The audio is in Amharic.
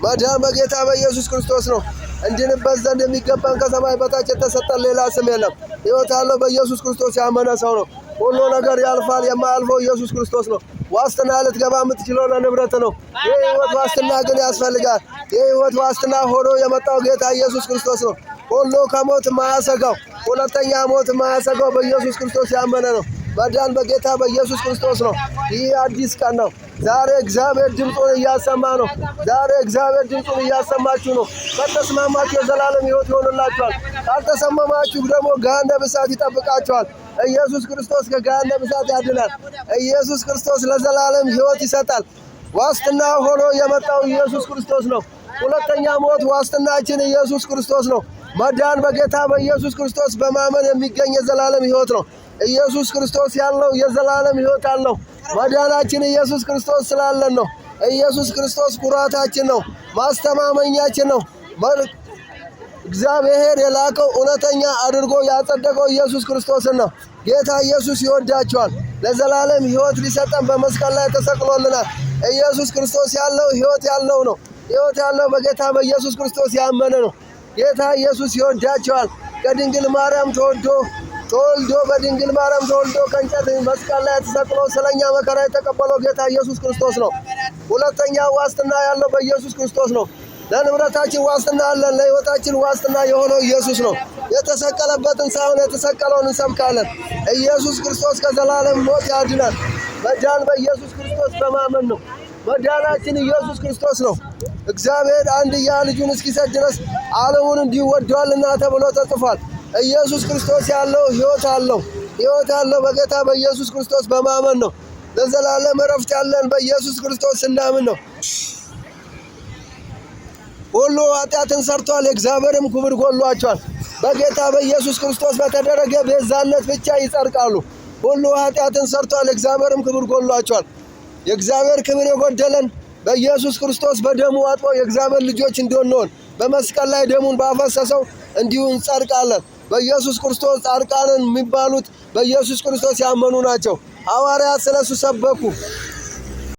መዳን በጌታ በኢየሱስ ክርስቶስ ነው። እንድንበት ዘንድ የሚገባን ከሰማይ በታች የተሰጠን ሌላ ስም የለም። ሕይወት ያለው በኢየሱስ ክርስቶስ ያመነ ሰው ነው። ሁሉ ነገር ያልፋል። የማያልፈው ኢየሱስ ክርስቶስ ነው። ዋስትና ልትገባ የምትችለው ለንብረት ነው። የሕይወት ዋስትና ግን ያስፈልጋል። የሕይወት ዋስትና ሆኖ የመጣው ጌታ ኢየሱስ ክርስቶስ ነው። ሁሉ ከሞት ማያሰጋው፣ ሁለተኛ ሞት ማያሰጋው በኢየሱስ ክርስቶስ ያመነ ነው። መዳን በጌታ በኢየሱስ ክርስቶስ ነው። ይህ አዲስ ቀን ነው። ዛሬ እግዚአብሔር ድምፁን እያሰማ ነው። ዛሬ እግዚአብሔር ድምፁን እያሰማችሁ ነው። ከተስማማችሁ የዘላለም ሕይወት ይሆንላችኋል። ካልተሰማማችሁ ደግሞ ገሃነመ እሳት ይጠብቃችኋል። ኢየሱስ ክርስቶስ ከገሃነመ እሳት ያድናል። ኢየሱስ ክርስቶስ ለዘላለም ሕይወት ይሰጣል። ዋስትና ሆኖ የመጣው ኢየሱስ ክርስቶስ ነው። ሁለተኛ ሞት ዋስትናችን ኢየሱስ ክርስቶስ ነው። መዳን በጌታ በኢየሱስ ክርስቶስ በማመን የሚገኝ የዘላለም ሕይወት ነው። ኢየሱስ ክርስቶስ ያለው የዘላለም ሕይወት አለው። መዳናችን ኢየሱስ ክርስቶስ ስላለን ነው። ኢየሱስ ክርስቶስ ኩራታችን ነው፣ ማስተማመኛችን ነው። እግዚአብሔር የላከው እውነተኛ አድርጎ ያጸደቀው ኢየሱስ ክርስቶስን ነው። ጌታ ኢየሱስ ይወዳቸዋል። ለዘላለም ሕይወት ሊሰጠን በመስቀል ላይ ተሰቅሎልናል። ኢየሱስ ክርስቶስ ያለው ሕይወት ያለው ነው። ሕይወት ያለው በጌታ በኢየሱስ ክርስቶስ ያመነ ነው። ጌታ ኢየሱስ ይወዳቸዋል። ከድንግል ማርያም ተወልዶ ተወልዶ በድንግል ማርያም ተወልዶ ከእንጨት መስቀል ላይ ተሰቅሎ ስለኛ መከራ የተቀበለው ጌታ ኢየሱስ ክርስቶስ ነው። ሁለተኛ ዋስትና ያለው በኢየሱስ ክርስቶስ ነው። ለንብረታችን ዋስትና አለን። ለሕይወታችን ዋስትና የሆነው ኢየሱስ ነው። የተሰቀለበትን ሳይሆን የተሰቀለውን እንሰብካለን። ኢየሱስ ክርስቶስ ከዘላለም ሞት ያድናል። መዳን በኢየሱስ ክርስቶስ በማመን ነው። መዳናችን ኢየሱስ ክርስቶስ ነው። እግዚአብሔር አንድያ ልጁን እስኪሰጥ ድረስ ዓለሙን እንዲሁ ወዷልና ተብሎ ተጽፏል። ኢየሱስ ክርስቶስ ያለው ሕይወት አለው። ሕይወት ያለው በጌታ በኢየሱስ ክርስቶስ በማመን ነው። ለዘላለም እረፍት ያለን በኢየሱስ ክርስቶስ ስናምን ነው። ሁሉ ኃጢአትን ሰርቷል፣ የእግዚአብሔርም ክብር ጎድሏቸዋል። በጌታ በኢየሱስ ክርስቶስ በተደረገ ቤዛነት ብቻ ይጸድቃሉ። ሁሉ ኃጢአትን ሰርቷል፣ የእግዚአብሔርም ክብር ጎድሏቸዋል። የእግዚአብሔር ክብር የጎደለን በኢየሱስ ክርስቶስ በደሙ አጥቦ የእግዚአብሔር ልጆች እንድንሆን በመስቀል ላይ ደሙን ባፈሰሰው እንዲሁ እንጸድቃለን። በኢየሱስ ክርስቶስ ጻድቃንን የሚባሉት በኢየሱስ ክርስቶስ ያመኑ ናቸው። ሐዋርያት ስለሱ ሰበኩ።